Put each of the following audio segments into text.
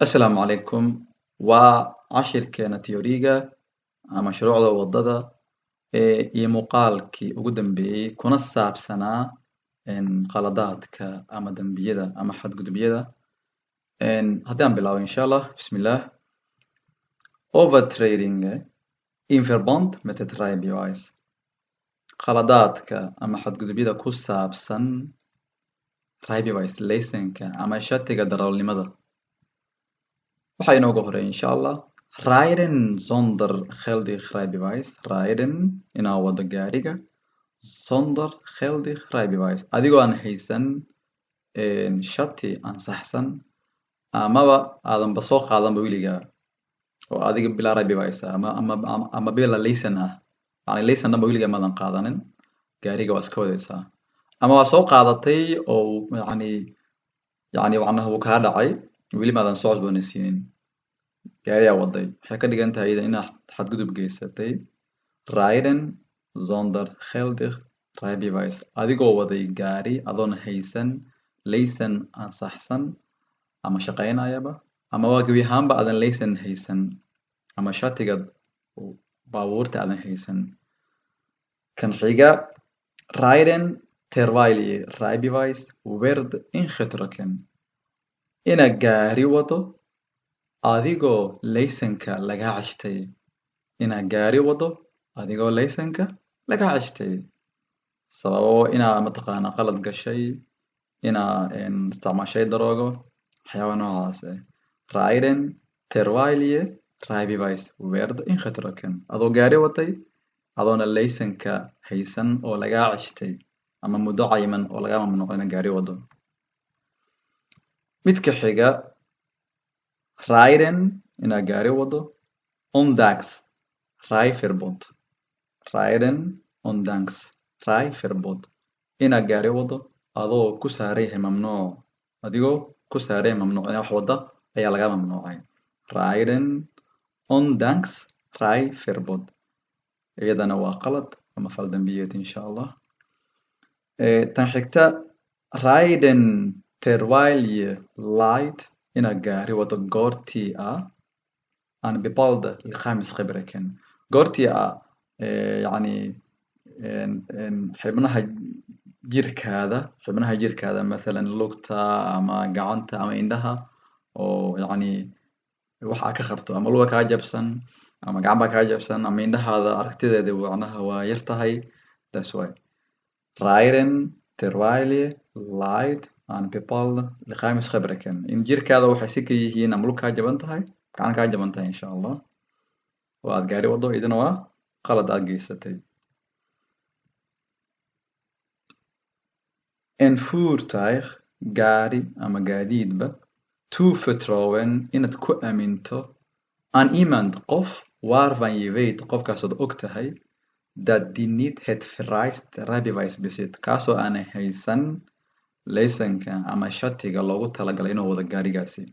Asalaamu calaykum. Waa cashirkeena theory-ga ama shuruucda wadada ee iyo muuqaalkii ugu dambeeyey kuna saabsanaa qaladaadka ama dembiyada ama xadgudubyada. Haddii aan bilaabo, insha Allah, bismillah. Overträdelse i verband med ett rijbewijs. Qaladaadka ama xadgudubyada ku saabsan rijbewijs, laysanka ama shatiga darawalnimada. Waxaa inooga horeeya, insha Allah, rijden zonder geldig rijbewijs. Rijden, inaa wado gaariga, zonder geldig rijbewijs, adigoo aan haysan shati ansaxsan amaba aadanba soo qaadanba weligaa oo adiga bilaa rijbewijs ah ama bila laysan ah, yani laysan dhanba weligaa maadan qaadanin, gaariga waa iska wadaysaa, ama waa soo qaadatay oo yani macnaha wuu kaa dhacay, weli maadan soo cusboonaysiinin, gaariyaa waday. Waxay ka dhigan tahay iyada inaad xadgudub geysatay. Rijden zonder geldig rijbewijs, adigoo waday gaari adoon haysan laysan ansaxsan ama shaqaynayaba, ama waa gebi ahaanba aadan laysan haysan ama shatiga baabuurta aadan haysan. Kan xiga, rijden terwijl je rijbewijs werd ingetrokken. Inaad gaari wado adigoo laysanka lagaa ceshtay. Inaad gaari wado adigoo laysanka lagaa ceshtay, sababo inaa mataqaana qalad gashay, inaa isticmaashay daroogo, waxyaaba noocaas ah. Rijden terwijl je rijbewijs werd ingetrokken, adoo gaari watay adoona laysanka haysan oo lagaa ceshtay ama muddo cayiman oo lagaa mamnuucay inaad gaari wado. Midka xiga, rijden, inaad gaari wado, ondanks rijverbod. Rijden ondanks rijverbod, inaad gaari wado adoo ku saaran yahay mamnuuc, adigoo ku saaran yahay mamnuuc inaad wax wada ayaa lagaa mamnuucay. Rijden ondanks rijverbod, iyadana waa qalad ama fal dambiyeed, insha Allah. Tan xigta, rijden terwijl je lijdt, inaad gaari wado goortii ah aan bepaalde lichaamsgebreken, goortii ah yani xubnaha jirkaada, xubnaha jirkaada, mathalan lugta ama gacanta ama indhaha oo yani wax aad ka qabto, ama luga kaa jabsan ama gacan baa kaa jabsan ama indhahaada aragtideeda macnaha waa yar tahay. That's why, rijden terwijl je lijdt aan bepaalde lichaamsgebreken, in jirkaada waxay si ka yihiin ama lug kaa jaban tahay, gacan kaa jaban tahay, insha Allah, oo aad gaari wado, idina waa qalad aad geysatay. Een voertuig, gaari ama gaadiidba, toevertrouwen, inaad ku aaminto, aan iemand, qof, waarvan je weet, qofkaasood og tahay, dat die niet het vereiste rijbewijs bezit, kaasoo aanay haysan laysanka ama shatiga loogu talagalay inuu wado gaarigaasi.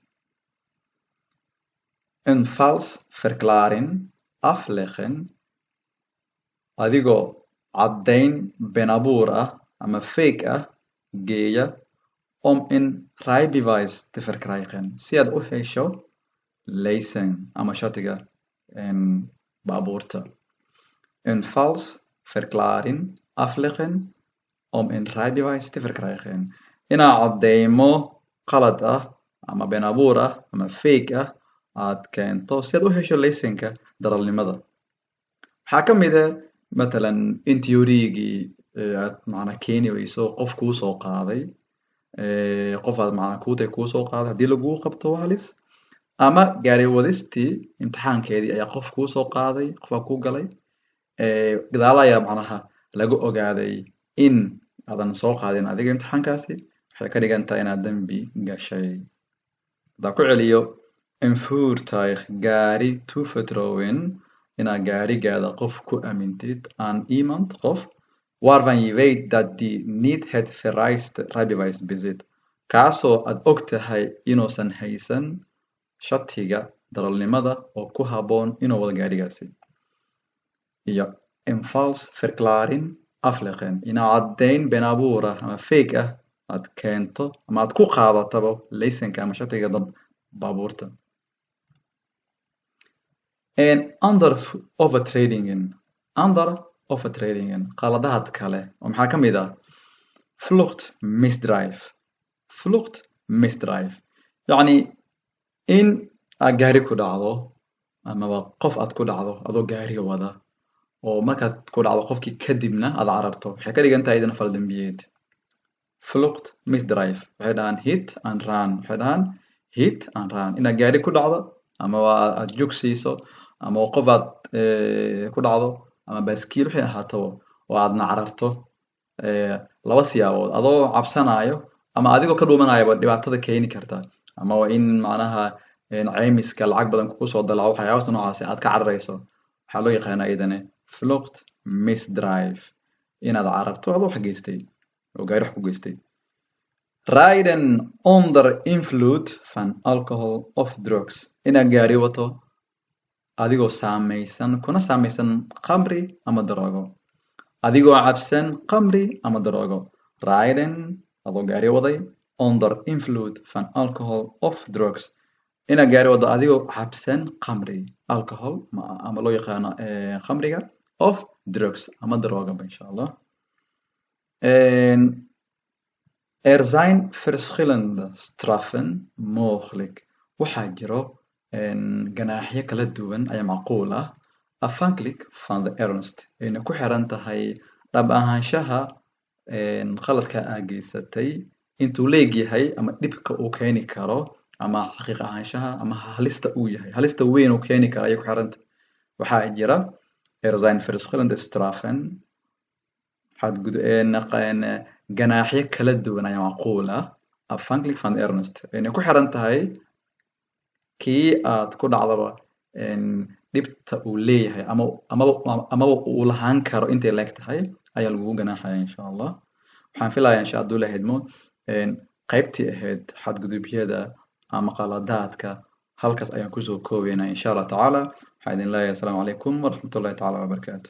Een vals verklaring afleggen, adigoo caddayn been abuur ah ama fake ah geeya, om een rijbewijs te verkrijgen, si aad u hesho laysan ama shatiga baabuurta. Een vals verklaring afleggen om een rijbewijs te verkrijgen, inaa caddeymo qalad ah ama been abuur ah ama fake ah aad keento si aad u hesho laysanka darawalnimada. Waxaa ka mid ah matalan in theory-gii aad macnaa keeni weyso, qof kuu soo qaaday, qof aad macnaa kuutay kuu soo qaaday, haddii laguu qabto waa halis, ama gaari wadistii imtixaankeedii ayaa qof kuu soo qaaday, qofaa kuu galay, gadaal ayaa macnaha laga ogaaday in aadan soo qaadin adiga imtixaankaasi. Waxay ka dhigan tahay inaad dembi gashay. Haddaan ku celiyo, een voertuig, gaari, toevertrouwen, inaad gaarigaada qof ku aamintid, aan iemand, qof, waarvan je weet dat die niet het vereiste rijbewijs bezit, kaasoo aad og tahay inuusan haysan shatiga darawalnimada oo ku habboon inuu wado gaarigaasi. Iyo een vals verklaring afleggen, inaa caddayn been abuur ah ama fake ah aad keento ama aad ku qaadataba laysanka ama shatiga Baabuurta. Andere overtredingen, andere overtredingen, qaladaad kale oo maxaa ka mid ah? Vluchtmisdrijf, vluchtmisdrijf, yacni in aad gaari ku dhacdo amaba qof aad ku dhacdo adoo gaariga wada, oo markaad ku dhacdo qofkii kadibna aad cararto, waxay ka dhigan tahay idana fal dambiyeed. Vluchtmisdrijf waxay dhahaan hit and run, waxay dhahaan hit and run. Inaad gaari ku dhacdo amaba aad jug siiso ama qof aad ku dhacdo ama baaskiil waxay ahaataba oo aadna cararto, laba siyaabood: adoo cabsanayo ama adigoo ka dhuumanayaba dhibaatada keeni karta, ama waa in macnaha ceymiska lacag badan kugu soo dalaco, waxyaabahaas noocaasi aad ka cararayso. Waxaa loo yaqaanaa iyadane vluchtmisdrijf, inaad cararto adoo wax geystay oo gaari wax ku geystay. Rijden onder invloed van alcohol of drugs, inaad gaari wato adigoo saamaysan, kuna saamaysan khamri ama daroogo, adigoo cabsan khamri ama daroogo. Rijden, adoo gaari waday, onder invloed van alcohol of drugs, inaad gaari wado adigoo cabsan khamri, alcohol ama loo yaqaano khamriga, of drugs ama daroogaba, insha Allah. Er zijn verschillende straffen mogelijk, waxaa jiro ganaaxyo kala duwan ayaa macquul ah, afhankelijk van de ernst, ayna ku xiran tahay dhab ahaanshaha qaladka aad geysatay intuu leeg yahay ama dhibka uu keeni karo ama xaqiiq ahaanshaha ama halista uu yahay, halista weyn uu keeni karo ayay ku xiran tahay. Waxaa jira er zijn verschillende straffen, xadgud ganaaxyo kala duwan ayaa macquul ah, afhankelijk van de ernst, ayna ku xiran tahay kii aad ku dhacdaba dhibta uu leeyahay ama amaba uu lahaan karo intay leeg tahay ayaa lagugu ganaaxaya, insha Allah. Waxaan filayaa, insha hadduu la idmo, qaybtii ahayd xadgudubyada ama qaladaadka halkaas ayaan kusoo koobaynaa, insha Allah tacaala. Waxaan idin leeyahay asalaamu calaykum waraxmatullahi tacaala wabarakaatu.